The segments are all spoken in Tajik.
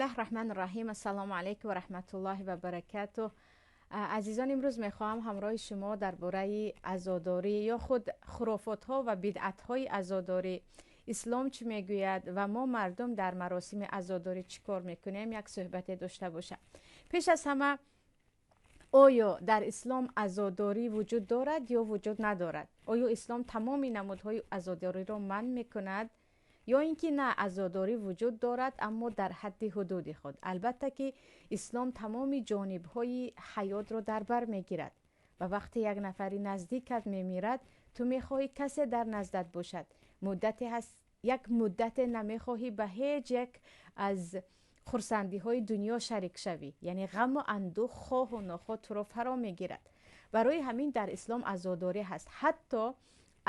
Бисмиллаҳ раҳмани раҳим. Ассалому алайкум ва раҳматуллоҳи ва баракатуҳ. Азизон, имрӯз мехоҳам ҳамроҳи шумо дар бораи азодорӣ ё худ хурофотҳо ва бидъатҳои азодорӣ, ислом чӣ мегӯяд ва мо мардум дар маросими азодорӣ чӣ кор мекунем, як суҳбате дошта бошам. Пеш аз ҳама, оё дар ислом азодорӣ вуҷуд дорад ё вуҷуд надорад? Оё ислом тамоми намудҳои азодориро манъ мекунад ё ин ки на, азодорӣ вуҷуд дорад, аммо дар ҳадди ҳудуди худ? Албатта ки ислом тамоми ҷонибҳои ҳаётро дар бар мегирад ва вақте як нафари наздикат мемирад, ту мехоҳӣ касе дар наздат бошад. Муддате ҳаст, як муддате намехоҳӣ ба ҳеҷ як аз хурсандиҳои дунё шарик шавӣ, яъне ғаму андӯҳ хоҳу нохоҳ туро фаро мегирад. Барои ҳамин дар ислом азодорӣ ҳаст. Ҳатто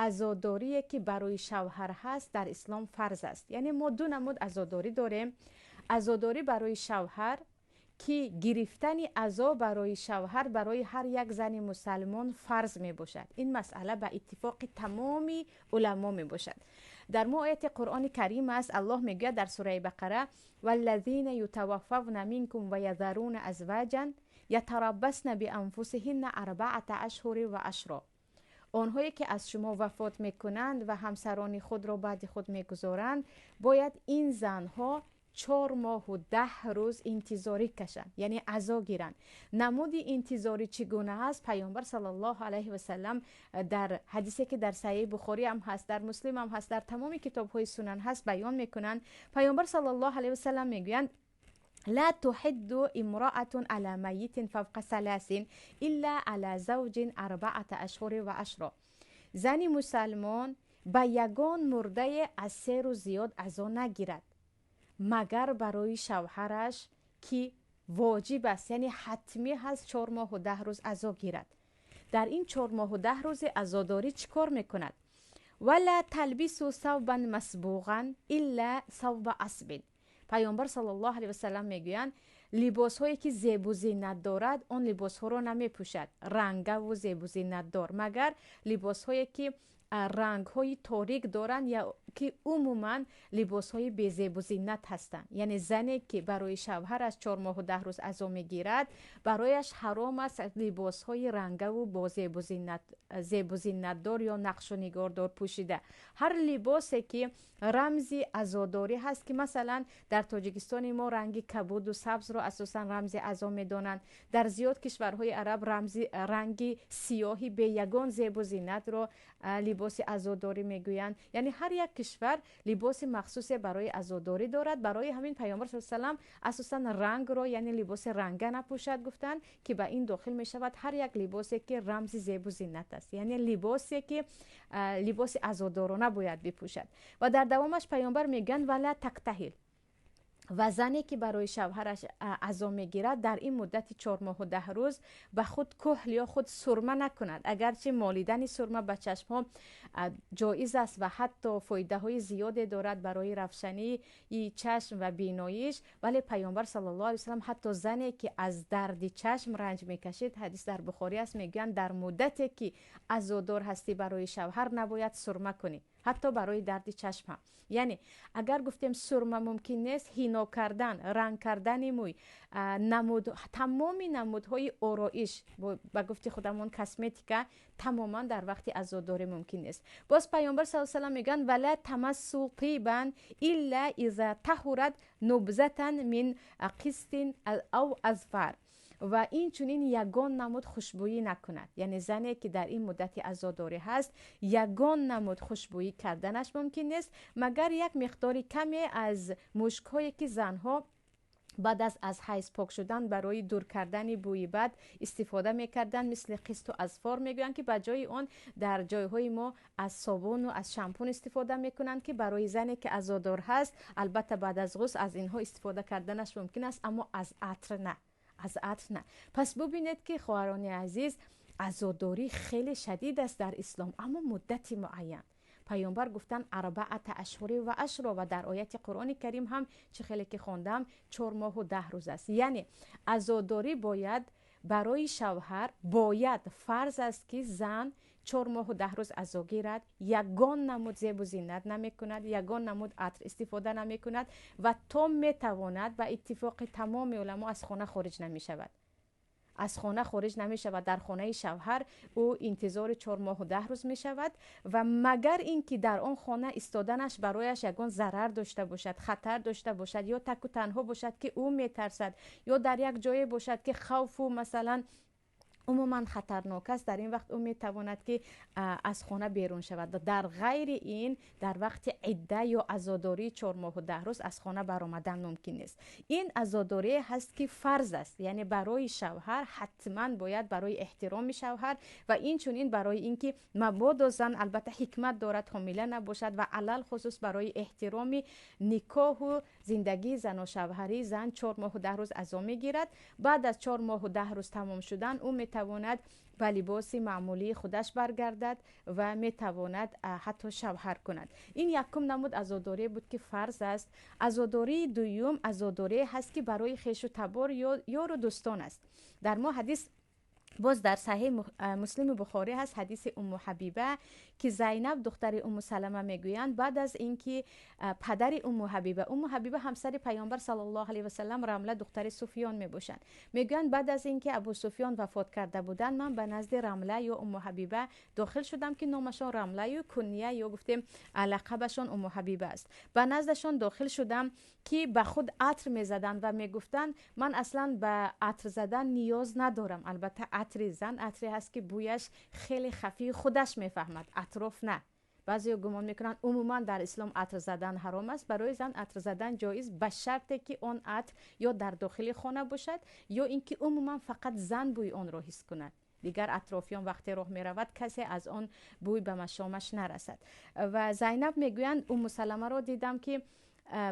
азодорие ки барои шавҳар ҳаст, дар ислом фарз аст. Яъне мо ду намуд азодорӣ дорем. Азодорӣ барои шавҳар, ки гирифтани азо барои шавҳар барои ҳар як зани мусалмон фарз мебошад. Ин масъала ба иттифоқи тамоми уламо мебошад. Дар мо ояти Қуръони Карим аст. Аллоҳ мегӯяд дар сураи Бақара: валлазина ютаваффавна минкум ва язаруна азваҷан ятараббасна бианфусиҳинна арбаата ашҳури ва ашро. Онҳое ки аз шумо вафот мекунанд ва ҳамсарони худро баъди худ мегузоранд, бояд ин занҳо 4 моҳу 10 рӯз интизорӣ кашанд, яъне азо гиранд. Намуди интизорӣ чӣ гуна аст? Паёмбар саллаллоҳу алайҳи васаллам дар ҳадисе ки дар Саҳеҳи Бухорӣ ҳам ҳаст, дар Муслим ҳам ҳаст, дар тамоми китобҳои сунан ҳаст, баён мекунанд. Паёмбар саллаллоҳу алайҳи васаллам мегӯянд: لا تحد امرأة على ميت فوق ثلاث إلا على زوج أربعة أشهر وعشرة. زنی مسلمان به یگان مرده از 3 روز زیاد عزا نگیرد، مگر برای شوهرش که واجب است، یعنی حتمی هست 4 ماه و 10 روز عزا گیرد. در این 4 ماه و 10 روز عزاداری چیکار میکند؟ ولا تلبسوا ثوبا مسبوغا الا ثوب عصب. پیامبر صلی الله علیه و سلم میگویند لباسهایی که زیب و زینت دارد آن لباسها را نمیپوشد، رنگه و زیب و زینت دار، مگر لباسهایی که رنگ‌های تاریک دارند یا که عموماً لباس‌های بی زیب و زینت هستند. یعنی زنی که برای شوهرش 4 ماه و 10 روز عزا میگیرد، برایش حرام است لباس‌های رنگه و با زیب و زینت دار یا نقش و نگار دار پوشیده. هر لباسی که رمزی عزاداری هست، که مثلا در تاجیکستان ما رنگ کبود و سبز را اساساً رمز عزا میدانند، در زیاد کشورهای عرب رنگ سیاهی به یگان زیب و زینت را لباس عزاداری میگویند. یعنی هر یک کشور لباس مخصوص برای عزاداری دارد. برای همین پیامبر صلی الله علیه و سلم اساساً رنگ را، یعنی لباس رنگه نپوشد گفتند که به این داخل می شود هر یک لباسی که رمز زیب و زینت است، یعنی لباسی که لباس عزادارانه باید بپوشد. و در دوامش پیامبر میگن ولا تکتهل، و زنی که برای شوهرش عزا میگیرد در این مدت 4 ماه و 10 روز به خود کحل یا خود سرمه نکند. اگرچه مالیدن سرمه به چشم ها جایز است و حتی فایده های زیادی دارد برای روشنی چشم و بیناییش، ولی پیامبر صلی الله علیه و سلم حتی زنی که از درد چشم رنج میکشید، حدیث در بخاری است، میگویند در مدتی که عزادار هستی برای شوهر نباید سرمه کنی، حتی برای درد چشم هم. یعنی اگر گفتیم سرمه ممکن نیست، هینا کردن، رنگ کردن موی، تمام نمودهای آرایش، به گفت خودمون کسمتیکا، تماما در وقت عزاداری ممکن نیست. باز پیامبر صلی الله علیه و سلم میگن ولا تمسوا طیبا الا اذا طهرت نبذة من قسط او اظفر. و این چنین یگان نمود خوشبویی نکند، یعنی زنی که در این مدت عزاداری هست یگان نمود خوشبویی کردنش ممکن نیست، مگر یک مقدار کمی از مشک‌هایی که زنها بعد از حیض پاک شدن برای دور کردن بوی بد استفاده میکردن، مثل قسط و اظفار، میگویند که به جای آن در جایهای ما از صابون و از شامپون استفاده میکنند که برای زنی که عزادار هست البته بعد از غسل از اینها استفاده کردنش ممکن است، اما از عطر نه، از عطر نه. پس ببینید که خواهران عزیز، عزاداری خیلی شدید است در اسلام، اما مدت معین. پیامبر گفتن اربعة اشهر و عشر، و در آیت قرآن کریم هم چه خیلی که خواندم 4 ماه و 10 روز است. یعنی عزاداری باید Барои шавҳар бояд фарз аст, ки зан 4 моҳу 10 рӯз азо гирад, ягон намуд зебу зинат намекунад, ягон намуд атр истифода намекунад ва то метавонад, ба иттифоқи тамоми уламо, аз хона хориҷ намешавад, аз хона хориҷ намешавад. Дар хонаи шавҳар ӯ интизори 4 моҳу 10 рӯз мешавад ва магар ин ки дар он хона истоданаш барояш ягон зарар дошта бошад, хатар дошта бошад, ё таку танҳо бошад, ки ӯ метарсад, ё дар як ҷое бошад, ки хавфу, масалан, умуман хатарнок аст, дар ин вақт ӯ метавонад, ки аз хона берун шавад. Дар ғайри ин, дар вақти идда ё азодории 4 моҳу 10 рӯз аз хона баромадан мумкин нест. Ин азодорие ҳаст, ки фарз аст, яъне барои шавҳар ҳатман бояд, барои эҳтироми шавҳар ва инчунин барои ин ки мабодо зан, албатта, ҳикмат дорад, ҳомила набошад ва алалхусус барои эҳтироми никоҳу зиндагии зану шавҳарӣ зан 4 моҳу 10 рӯз азо мегирад. Баъд аз 4 моҳу 10 рӯз тамом шудан, ӯ метавонад ба либоси маъмулии худаш баргардад ва метавонад ҳатто шавҳар кунад. Ин якум намуд азодорие буд, ки фарз аст. Азодории дуюм азодорие ҳаст, ки барои хешу табор ё ёру дӯстон аст. Дар мо ҳадис боз дар Саҳеҳи Муслими Бухорӣ ҳаст, ҳадиси Умму Ҳабиба, ки Зайнаб, духтари Умму Салама, мегӯянд, баъд аз инки падари Умму Ҳабиба, Умму Ҳабиба ҳамсари Паёмбар саллаллоҳу алайҳи васалам, Рамла духтари Суфиён мебошанд, мегӯянд, баъд аз инки Абу Суфиён вафот карда буданд, ман ба назди Рамла ё Умму Ҳабиба дохил шудам, ки номашон Рамлаю кунния ё гуфтем лақабашон Умму Ҳабиба аст. Ба наздашон дохил шудам, ки ба худ атр мезаданд ва мегуфтанд: «Ман аслан ба атр задан ниёз надорам». Албатта, атри зан атре ҳаст, ки бӯяш хеле хафии, худаш мефаҳмад, атроф на. Баъзеҳо гумон мекунанд, умуман дар ислом атр задан ҳаром аст. Барои зан атр задан ҷоиз, ба шарте ки он атр ё дар дохили хона бошад, ё ин ки умуман фақат зан бӯи онро ҳис кунад, дигар атрофиён вақте роҳ меравад, касе аз он бӯй ба машомаш нарасад. Ва Зайнаб мегӯянд, Умму Саламаро дидам, ки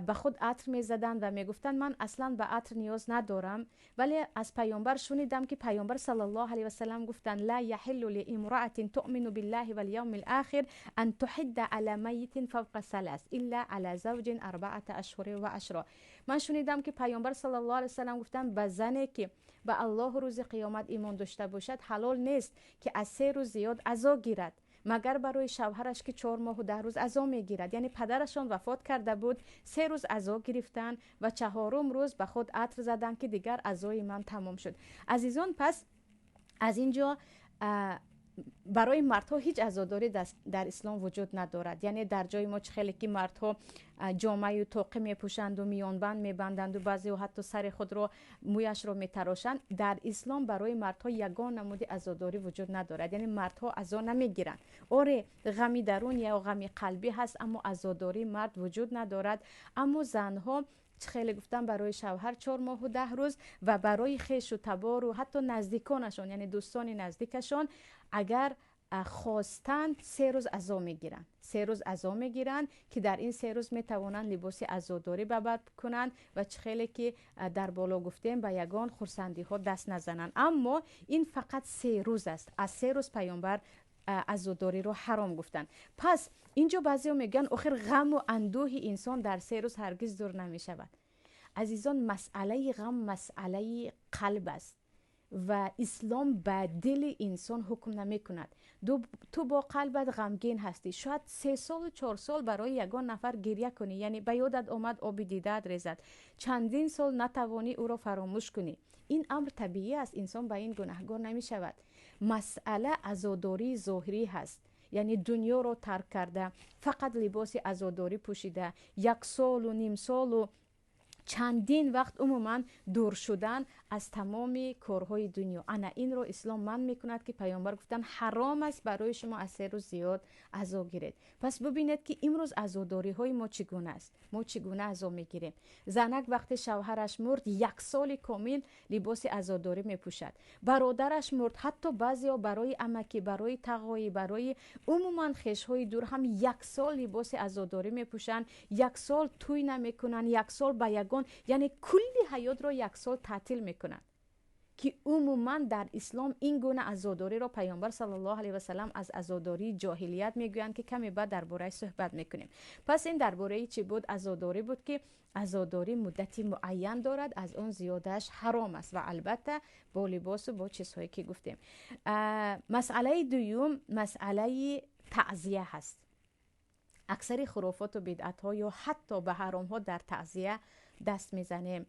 ба худ атр мезаданд ва мегуфтанд: «Ман аслан ба атр ниёз надорам, вале аз Паёмбар шунидам, ки Паёмбар саллаллоҳу алайҳи васалам гуфтанд: لا يحل لامرأة تؤمن بالله واليوم الآخر أن تحد على ميت فوق ثلاث إلا على زوج 4 أشهر وعشرا». Ман шунидам, ки Паёмбар саллаллоҳу алайҳи васалам гуфтанд: ба зане, ки ба Аллоҳу рӯзи қиёмат имон дошта бошад, ҳалол нест, ки аз 3 рӯз зиёд азо гирад, магар барои шавҳараш, ки 4 моҳу 10 рӯз азо мегирад. Яъне падарашон вафот карда буд, 3 рӯз азо гирифтанд ва чаҳорум рӯз ба худ атр заданд, ки дигар азои ман тамом шуд. Азизон, пас аз ин ҷо барои мардҳо ҳеҷ азодорӣ дар ислом вуҷуд надорад. Яъне дар ҷои мо чӣ хеле ки мардҳо ҷомаю тоқӣ мепӯшанду миёнбанд мебанданду баъзеҳо ҳатто сари худро, мӯяшро метарошанд, дар ислом барои мардҳо ягон намуди азодорӣ вуҷуд надорад. Яъне мардҳо азо намегиранд. Оре, ғами дарун ё ғами қалбӣ ҳаст, аммо азодории мард вуҷуд надорад. Аммо занҳо, чӣ хеле гуфтам, барои шавҳар 4 моҳу 10 рӯз ва барои хешу табору ҳатто наздиконашон, яъне дӯстони наздикашон, агар хостанд, 3 рӯз азо мегиранд, 3 рӯз азо мегиранд, ки дар ин 3 рӯз метавонанд либоси азодорӣ ба бар кунанд ва чӣ хеле ки дар боло гуфтем, ба ягон хурсандиҳо даст назананд. Аммо ин фақат 3 рӯз аст. Аз 3 рӯз Паёмбар азодориро ҳаром гуфтанд. Пас инҷо баъзеҳо мегӯянд: охир ғаму андӯҳи инсон дар 3 рӯз ҳаргиз дур намешавад. Азизон, масъалаи ғам масъалаи қалб аст ва ислом ба дили инсон ҳукм намекунад. Ту бо қалбат ғамгин ҳастӣ, шояд 3 солу 4 сол барои ягон нафар гиря кунӣ, яъне ба ёдат омад, оби дидаат резад, чандин сол натавонӣ ӯро фаромӯш кунӣ. Ин амр табиӣ аст, инсон ба ин гунаҳгор намешавад. Масъала азодории зоҳирӣ ҳаст, яъне дунёро тарк карда, фақат либоси азодорӣ пӯшида, як солу нимсолу чандин вақт умуман дур шудан аз тамоми корҳои дунё, ана инро ислом манъ мекунад, ки Паёмбар гуфтанд: ҳаром аст барои шумо аз 3 рӯз зиёд азо гиред. Пас бубинед, ки имрӯз азодориҳои мо чӣ гуна аст, мо чӣ гуна азо мегирем. Занак вақте шавҳараш мурд, як соли комил либоси азодорӣ мепӯшад. Бародараш мурд, ҳатто баъзеҳо барои амакӣ, барои тағоӣ, барои умуман хешҳои дур ҳам як сол либоси азодорӣ мепӯшанд, як сол тӯй намекунанд, як сол ба ягон, яъне кулли ҳаётро як сол таътил мекунанд. ки умуман дар ислом ин гуна азодориро паёмбар саллаллоҳу алайҳи васаллам аз азодории ҷоҳилият мегӯянд, ки каме баъд дар бораи суҳбат мекунем. Пас ин дар бораи чӣ буд? Азодорӣ буд, ки азодорӣ муддати муайян дорад, аз он зиёдааш ҳаром аст ва албатта бо либосу бо чизҳое ки гуфтем. Масъалаи дуюм масъалаи таъзия ҳаст. Аксари хурофоту бидъатҳо ё ҳатто ба ҳаромҳо дар таъзия даст мезанем.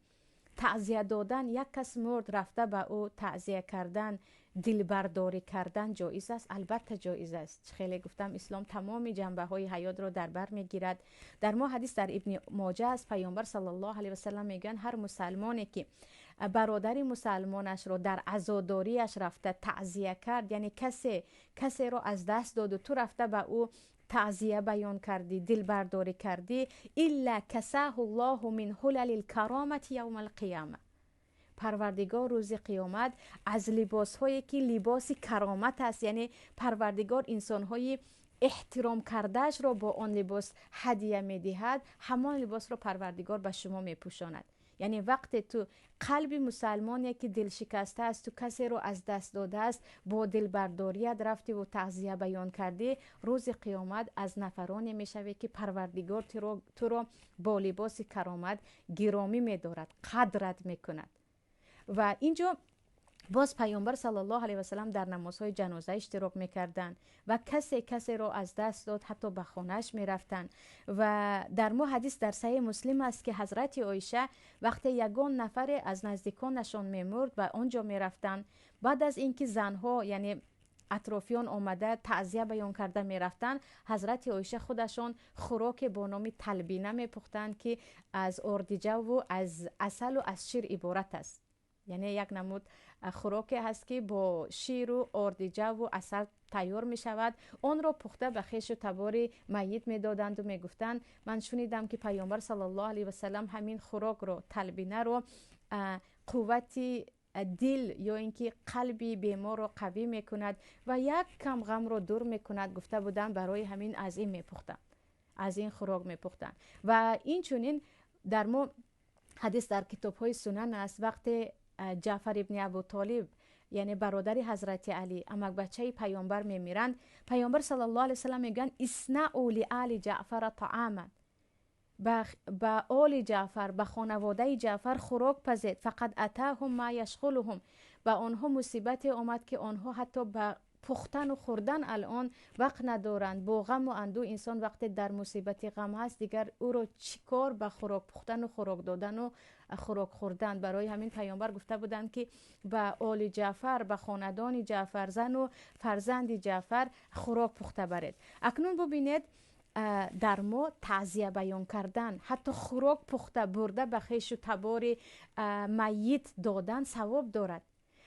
Таъзия додан, як кас мурд, рафта ба ӯ таъзия кардан, дилбардорӣ кардан ҷоиз аст? Албатта ҷоиз аст. Хеле гуфтам, ислом тамоми ҷанбаҳои ҳаётро дар бар мегирад. Дар мо ҳадис дар Ибни Моҷа аст, паёмбар саллаллоҳу алайҳи васаллам мегӯянд: ҳар мусалмоне ки бародари мусалмонашро дар азодориаш рафта таъзия кард, яъне касе касеро аз даст доду ту рафта ба ӯ таъзия баён кардӣ, дилбардорӣ кардӣ, илла касаҳу ллоҳу мин ҳулали лкаромати явма алқияма, парвардигор рӯзи қиёмат аз либосҳое ки либоси каромат аст, яъне парвардигор инсонҳои эҳтиром кардаашро бо он либос ҳадия медиҳад, ҳамон либосро парвардигор ба шумо мепӯшонад. Яъне вақте ту қалби мусалмоне ки дилшикаста аст, ту касеро аз даст додааст, бо дилбардорият рафтиву таъзия баён кардӣ, рӯзи қиёмат аз нафароне мешавӣ ки парвардигор туро бо либоси каромат гиромӣ медорад, қадрат мекунад. Ва инҷо боз паёмбар саллаллоҳу алайҳи васаллам дар намозҳои ҷаноза иштирок мекарданд ва касе касеро аз даст дод, ҳатто ба хонааш мерафтанд. Ва дар мо ҳадис дар Саҳеҳи Муслим аст, ки ҳазрати Оиша вақте ягон нафаре аз наздиконашон мемурд, ба он ҷо мерафтанд. Баъд аз ин ки занҳо, яъне атрофиён омада таъзия баён карда мерафтанд, ҳазрати Оиша худашон хӯроке бо номи талбина мепухтанд, ки аз ордиҷаву аз асалу аз шир иборат аст. Яъне як намуд хӯроке ҳаст, ки бо ширу ордиҷаву асал тайёр мешавад. Онро пухта ба хешу табори майит медоданду мегуфтанд: ман шунидам, ки паёмбар саллаллоҳу алайҳи васаллам ҳамин хӯрокро, талбинаро, қуввати дил ё ин ки қалби беморро қавӣ мекунад ва як кам ғамро дур мекунад гуфта буданд, барои ҳамин аз ин мепухтанд, аз ин хӯрок мепухтанд. Ва инчунин дар мо ҳадис дар китобҳои сунан аст, вақте Ҷаъфар ибни Абу Толиб, яъне бародари ҳазрати Алӣ, амакбачаи паёмбар, мемиранд, паёмбар саллаллоҳу алайҳи васаллам мегӯянд: иснаъу ли оли ҷаъфара таъаман, ба оли Ҷаъфар, ба хонаводаи Ҷаъфар хӯрок пазед, фақад атаҳум ма яшғулуҳум, ба онҳо мусибате омад, ки онҳо ҳатто ба пухтану хӯрдан алон вақт надоранд. Бо ғаму андӯ инсон вақте дар мусибати ғам ҳаст, дигар ӯро чӣ кор ба хӯрок пухтану хӯрок додану хӯрок хӯрдан? Барои ҳамин паёмбар гуфта буданд, ки ба оли Ҷаъфар, ба хонадони Ҷаъфар, зану фарзанди Ҷаъфар хӯрок пухта баред. Акнун бубинед, дар мо таъзия баён кардан, ҳатто хӯрок пухта бурда ба хешу табори майит додан савоб дорад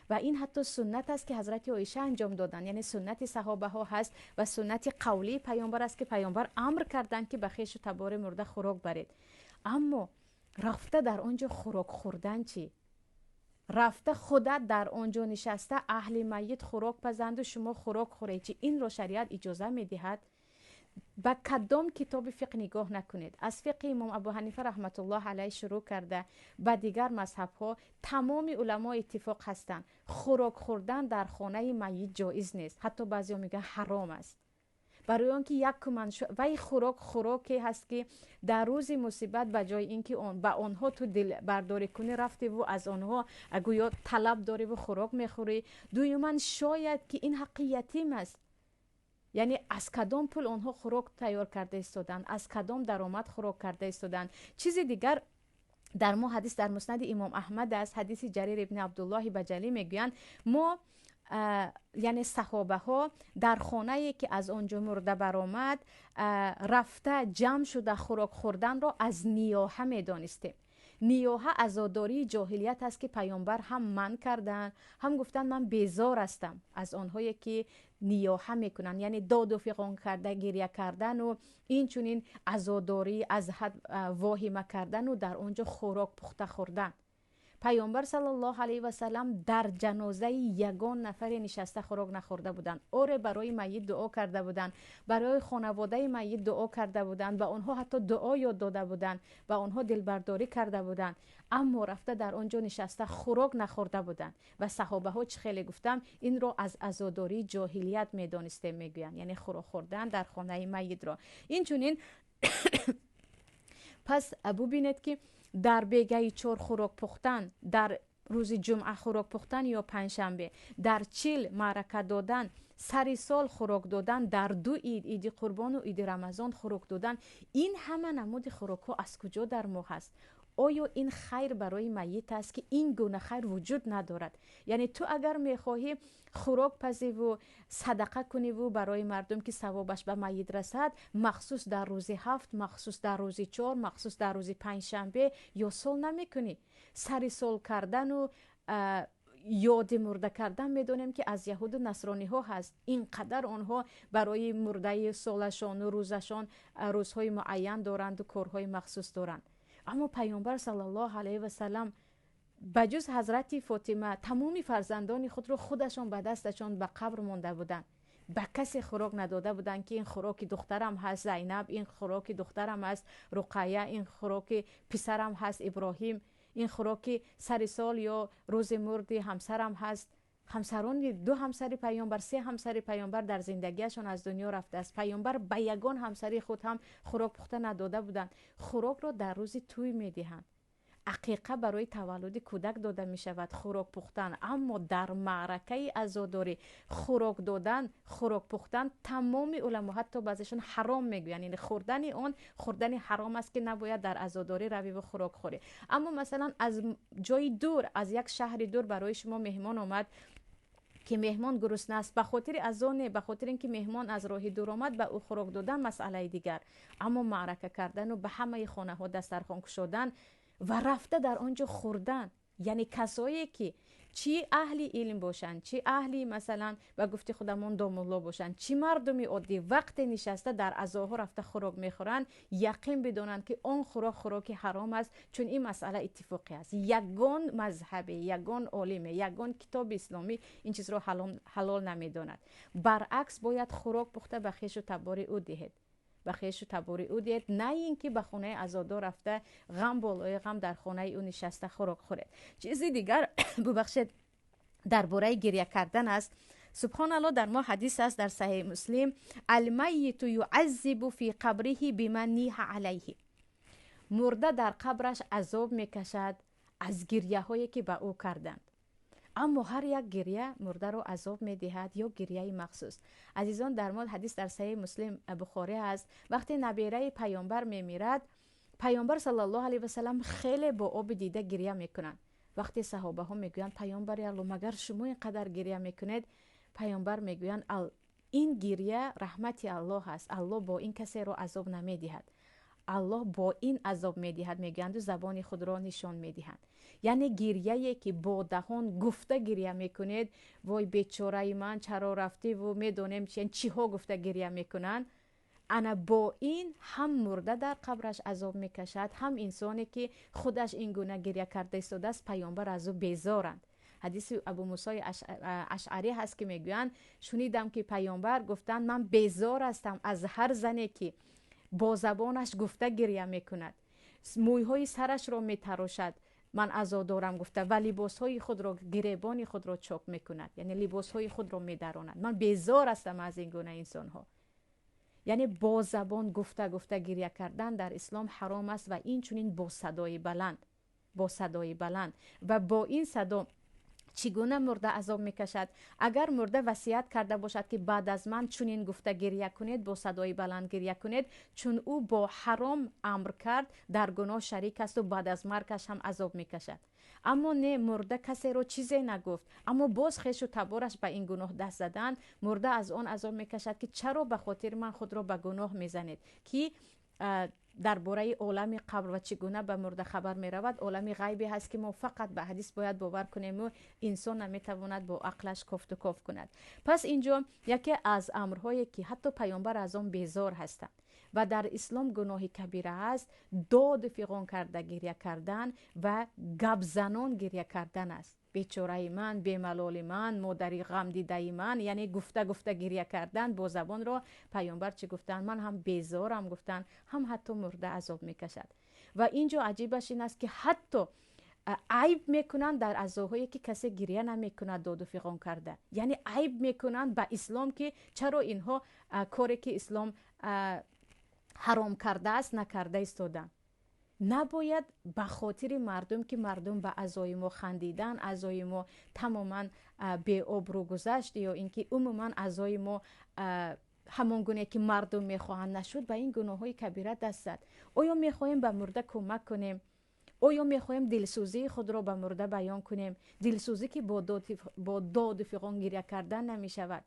ва ин ҳатто суннат аст, ки ҳазрати Оиша анҷом доданд, яъне суннати саҳобаҳо ҳаст ва суннати қавлии паёмбар аст, ки паёмбар амр карданд, ки ба хешу табори мурда хӯрок баред. Аммо рафта дар он ҷо хӯрок хӯрдан чӣ? Рафта худат дар он ҷо нишаста, аҳли майит хӯрок пазанду шумо хӯрок хӯред чӣ? Инро шариат иҷоза медиҳад? Ба кадом китоби фиқҳ нигоҳ накунед, аз фиқҳи имом Абу Ҳанифа раҳматуллоҳ алайҳ шурӯъ карда ба дигар мазҳабҳо, тамоми уламо иттифоқ ҳастанд: хӯрок хӯрдан дар хонаи майит ҷоиз нест, ҳатто баъзеҳо мегӯянд ҳаром аст. Барои он ки якуман вай хӯрок хӯроке ҳаст, ки дар рӯзи мусибат ба ҷои ин ки ба онҳо ту дилбардорӣ кунӣ, рафтиву аз онҳо гӯё талаб дориву хӯрок мехӯрӣ. Дуюман, шояд ки ин ҳаққи ятим аст, яъне аз кадом пул онҳо хӯрок тайёр карда истоданд, аз кадом даромад хӯрок карда истоданд? Чизи дигар, дар мо ҳадис дар Муснади имом Аҳмад аст, ҳадиси Ҷарир ибни Абдуллоҳи Баҷалӣ, мегӯянд: мо, яъне саҳобаҳо, дар хонае ки аз он ҷо мурда баромад, рафта ҷамъ шуда хӯрок хӯрданро аз ниёҳа медонистем. Ниёҳа азодории ҷоҳилият аст, ки паёмбар ҳам манъ карданд, ҳам гуфтанд: ман безор ҳастам аз онҳое ки ниёҳа мекунанд, яъне доду фиғон карда гиря кардану инчунин азодорӣ аз ҳад воҳима кардану дар он ҷо хӯрок пухта хӯрдан. Паёмбар саллаллоҳу алайҳи васаллам дар ҷанозаи ягон нафаре нишаста хӯрок нахӯрда буданд. Оре, барои майит дуо карда буданд, барои хонаводаи майит дуо карда буданд, ба онҳо ҳатто дуо ёд дода буданд, ба онҳо дилбардорӣ карда буданд, аммо рафта дар он ҷо нишаста хӯрок нахӯрда буданд. Ва саҳобаҳо, чӣ хеле гуфтам, инро аз азодории ҷоҳилият медонистем, мегӯянд, яъне хӯрок хӯрдан дар хонаи майитро. Инчунин пас бубинед, ки дар бегаи чор хӯрок пухтан, дар рӯзи ҷумъа хӯрок пухтан ё панҷшанбе, дар чил маърака додан, сари сол хӯрок додан, дар ду ид, иди қурбону иди Рамазон хӯрок додан, ин ҳама намуди хӯрокҳо аз куҷо дар мо ҳаст? Оё ин хайр барои майит аст, ки ин гуна хайр вуҷуд надорад? Яъне ту агар мехоҳӣ хӯрок пазиву садақа куниву барои мардум, ки савобаш ба майит расад, махсус дар рӯзи ҳафт, махсус дар рӯзи чор, махсус дар рӯзи панҷшанбе ё сол намекунӣ. Сари сол кардану ёди мурда кардан медонем, ки аз яҳуду насрониҳо ҳаст. Ин қадар онҳо барои мурдаи солашону рӯзашон рӯзҳои муайян доранду корҳои махсус доранд. Аммо Паёмбар саллаллоҳу алайҳи васаллам ба ҷуз ҳазрати Фотима тамоми фарзандони худро худашон ба дасташон ба қабр монда буданд, ба касе хӯрок надода буданд, ки ин хӯроки духтарам ҳаст, Зайнаб, ин хӯроки духтарам ҳаст, Руқая, ин хӯроки писарам ҳаст, Иброҳим, ин хӯроки сари сол ё рӯзи мурди ҳамсарам ҳаст. Ҳамсарони, ду ҳамсари Паёмбар, се ҳамсари Паёмбар дар зиндагиашон аз дунё рафтааст. Паёмбар ба ягон ҳамсари худ ҳам хӯрок пухта надода буданд. Хӯрокро дар рӯзи тӯй медиҳанд, ақиқа барои таваллуди кӯдак дода мешавад хӯрок пухтан, аммо дар маъракаи азодорӣ хӯрок додан, хӯрок пухтан, тамоми уламо, ҳатто баъзешон ҳаром мегӯянд, яъне хӯрдани он хӯрдани ҳаром аст, ки набояд дар азодорӣ равиву хӯрок хӯрӣ. Аммо масалан, аз ҷои дур, аз як шаҳри дур барои шумо меҳмон омад, ки меҳмон гурусна аст, ба хотири аз оне, ба хотири ин ки меҳмон аз роҳи дур омад, ба ӯ хӯрок додан масъалаи дигар. Аммо маърака кардану ба ҳамаи хонаҳо дастархон кушодан ва рафта дар он ҷо хӯрдан, яъне касое ки чӣ аҳли илм бошанд, чӣ аҳли, масалан, ба гуфти худамон, домулло бошанд, чӣ мардуми оддӣ, вақте нишаста дар азоҳо рафта хӯрок мехӯранд, яқин бидонанд, ки он хӯрок хӯроки ҳаром аст, чун ин масъала иттифоқӣ аст. Ягон мазҳабе, ягон олиме, ягон китоби исломӣ ин чизро ҳалол намедонад. Баръакс, бояд хӯрок пухта ба хешу табори ӯ диҳед, ба хешу табори ӯ диҳед, на ин ки ба хонаи азодор рафта, ғам болои ғам, дар хонаи ӯ нишаста хӯрок хӯред. Чизи дигар, бубахшед, дар бораи гиря кардан аст. Субҳоналло, дар мо ҳадис аст дар Саҳеҳи Муслим: الميت يعذب في قبره بما نيح عليه. Мурда дар қабраш азоб мекашад аз гирьяҳое, ки ба ӯ карданд. Аммо ҳар як гирья мурдаро азоб медиҳад ё гирьяи махсус? Азизон, дар мо ҳадис дар Саҳеҳи Муслим, Бухорӣ аст. Вақте набераи Паёмбар мемирад, Паёмбар саллаллоҳу алайҳи васалам хеле бо оби дида гирья мекунанд. Вақте саҳобаҳо мегӯянд: «Паёмбари Алло, магар шумо ин қадар гирья мекунед?» Паёмбар мегӯянд: «Ин гирья раҳмати Аллоҳ аст. Аллоҳ бо ин касеро азоб намедиҳад, Аллоҳ бо ин азоб медиҳад», мегӯянду забони худро нишон медиҳанд. Яъне гирьяе, ки бо даҳон гуфта гирья мекунед, вой, бечораи ман, чаро рафтиву медонем чиҳо гуфта гирья мекунанд, ана бо ин ҳам мурда дар қабраш азоб мекашад, ҳам инсоне, ки худаш ин гуна гирья карда истодааст, Паёмбар аз ӯ безоранд. Ҳадиси Абумусои Ашъарӣ ҳаст, ки мегӯянд: «Шунидам, ки Паёмбар гуфтанд: ман безор ҳастам аз ҳар зане, ки бо забонаш гуфта гирья мекунад, мӯйҳои сарашро метарошад, ман азодорам гуфта, ва либосҳои худро, гиребони худро чок мекунад, яъне либосҳои худро медаронад. Ман безор ҳастам аз ин гуна инсонҳо». Яъне бо забон гуфта гуфта гирья кардан дар ислом ҳаром аст ва инчунин бо садои баланд, бо садои баланд. Ва бо ин садо чӣ гуна мурда азоб мекашад? Агар мурда васият карда бошад, ки баъд аз ман чунин гуфта гирья кунед, бо садои баланд гирья кунед, чун ӯ бо ҳаром амр кард, дар гуноҳ шарик асту баъд аз маргаш ҳам азоб мекашад. Аммо не, мурда касеро чизе нагуфт, аммо боз хешу табораш ба ин гуноҳ даст заданд, мурда аз он азоб мекашад, ки чаро ба хотири ман худро ба гуноҳ мезанед? Ки дар бораи олами қабр ва чӣ гуна ба мурда хабар меравад, олами ғайбе ҳаст, ки мо фақат ба ҳадис бояд бовар кунему инсон наметавонад бо ақлаш кофту ков кунад. Пас инҷо яке аз амрҳое, ки ҳатто Паёмбар аз он безор ҳастанд. ва дар ислом гуноҳи кабира аст, доду фиғон карда гиря кардан ва гапзанон гиря кардан аст. Бечораи ман, бемалоли ман, модари ғамдидаи ман, яъне гуфта гуфта гиря кардан бо забонро паёмбар чӣ гуфтанд? Ман ҳам безорам гуфтанд, ҳам ҳатто мурда азоб мекашад. Ва ин ҷо аҷибаш ин аст, ки ҳатто айб мекунанд дар азоҳое, ки касе гиря намекунад доду фиғон карда, яъне айб мекунанд ба ислом, ки чаро инҳо коре ки ислом ҳаром кардааст накарда истоданд. Набояд ба хотири мардум, ки мардум ба азои мо хандидан, азои мо тамоман беобрӯ гузашт ё ин ки умуман азои мо ҳамон гуне ки мардум мехоҳанд нашуд, ба ин гуноҳҳои кабира даст зад. Оё мехоҳем ба мурда кӯмак кунем? Оё мехоҳем дилсӯзии худро ба мурда баён кунем? Дилсӯзӣ ки бо доду фиғон гиря кардан намешавад.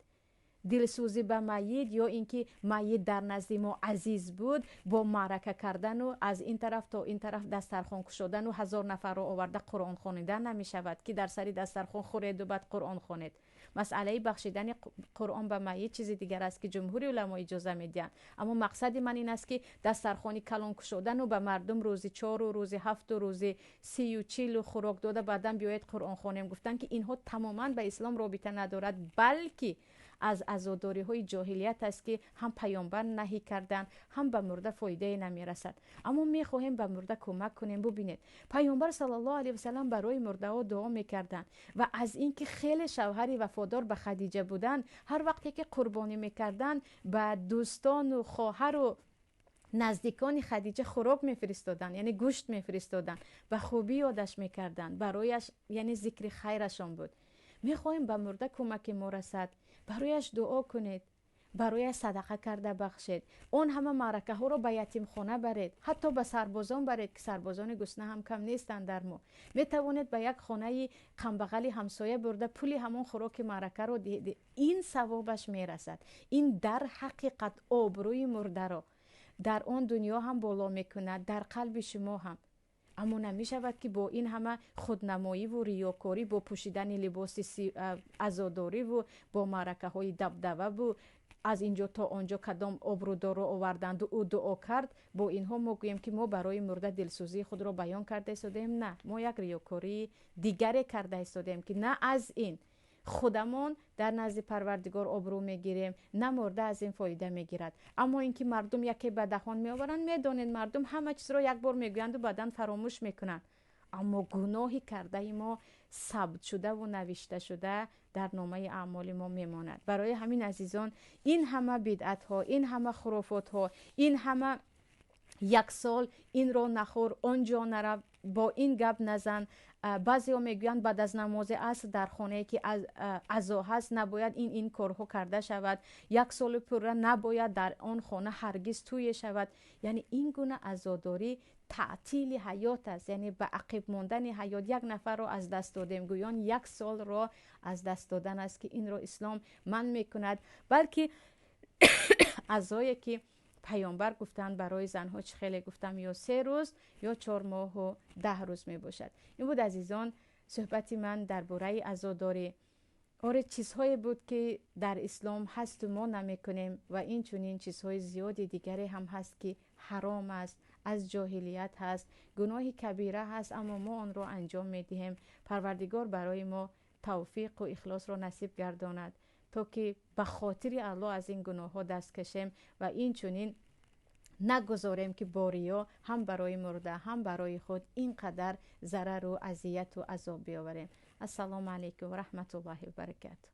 Дилсӯзӣ ба майит ё ин ки майит дар назди мо азиз буд, бо маърака кардану аз ин тараф то ин тараф дастархон кушодану 1000 нафарро оварда Қуръон хонидан намешавад, ки дар сари дастархон хӯреду баъд Қуръон хонед. Масъалаи бахшидани Қуръон ба майит чизи дигар аст, ки ҷумҳури уламо иҷоза медиҳанд. Аммо мақсади ман ин аст, ки дастархони калон кушодану ба мардум рӯзи чору, рӯзи ҳафту, рӯзи сию чилу хӯрок дода, баъдан биёед Қуръон хонем гуфтанд, ки инҳо тамоман ба ислом робита надорад, балки аз азодориҳои ҷоҳилият аст, ки ҳам паёмбар наҳӣ карданд, ҳам ба мурда фоидае намерасад. Аммо мехоҳем ба мурда кӯмак кунем. Бубинед, паёмбар саллаллоҳу алайҳи васалам барои мурдаҳо дуо мекарданд ва аз ин ки хеле шавҳари вафодор ба Хадиҷа буданд, ҳар вақте ки қурбонӣ мекарданд, ба дӯстону хоҳару наздикони Хадиҷа хӯрок мефиристоданд, яъне гӯшт мефиристоданд, ба хубӣ ёдаш мекарданд, барояш яъне зикри хайрашон буд. Мехоҳем ба мурда кӯмаки мо расад, барояш дуо кунед, барояш садақа карда бахшед, он ҳама маъракаҳоро ба ятимхона баред, ҳатто ба сарбозон баред, ки сарбозони гусна ҳам кам нестанд дар мо. Метавонед ба як хонаи камбағали ҳамсоя бурда пули ҳамон хӯроки маъракаро диҳед, ин савобаш мерасад. Ин дар ҳақиқат обрӯи мурдаро дар он дунё ҳам боло мекунад, дар қалби шумо ҳам. Аммо намешавад, ки бо ин ҳама худнамоиву риёкорӣ, бо пӯшидани либоси азодориву бо маъракаҳои дабдабаву аз инҷо то онҷо кадом обрӯдорро оварданду ӯ дуо кард, бо инҳо мо гӯем, ки мо барои мурда дилсӯзии худро баён карда истодаем. На, мо як риёкории дигаре карда истодаем, ки на аз ин худамон дар назди Парвардигор обрӯ мегирем, на мурда аз ин фоида мегирад. Аммо ин ки мардум яке ба даҳон меоваранд, медонед, мардум ҳама чизро як бор мегӯянду баъдан фаромӯш мекунанд, аммо гуноҳи кардаи мо сабт шудаву навишта шуда дар номаи аъмоли мо мемонад. Барои ҳамин, азизон, ин ҳама бидъатҳо, ин ҳама хурофотҳо, ин ҳама як сол инро нахӯр, он ҷо нарав, бо ин гап назан. Баъзеҳо мегӯянд, баъд аз намози аср дар хонае ки азо ҳаст набояд ин корҳо карда шавад, як соли пурра набояд дар он хона ҳаргиз тӯе шавад. Яъне ин гуна азодорӣ таътили ҳаёт аст, яъне ба ақиб мондани ҳаёт. Як нафарро аз даст додем, гӯён як солро аз даст додан аст, ки инро ислом манъ мекунад. Балки азое ки паёмбар гуфтанд барои занҳо, чӣ хеле гуфтам, ё 3 рӯз ё 4 моҳу 10 рӯз мебошад. Ин буд, азизон, суҳбати ман дар бораи азодорӣ. Оре, чизҳое буд, ки дар ислом ҳасту мо намекунем ва инчунин чизҳои зиёди дигаре ҳам ҳаст, ки ҳаром аст, аз ҷоҳилият ҳаст, гуноҳи кабира ҳаст, аммо мо онро анҷом медиҳем. Парвардигор барои мо тавфиқу ихлосро насиб гардонад, то ки ба хотири Аллоҳ аз ин гуноҳҳо даст кашем ва инчунин нагузорем, ки бо риё ҳам барои мурда, ҳам барои худ ин қадар зарару азияту азоб биёварем. Ассалому алайкум ва раҳматуллоҳи ва баракатуҳ.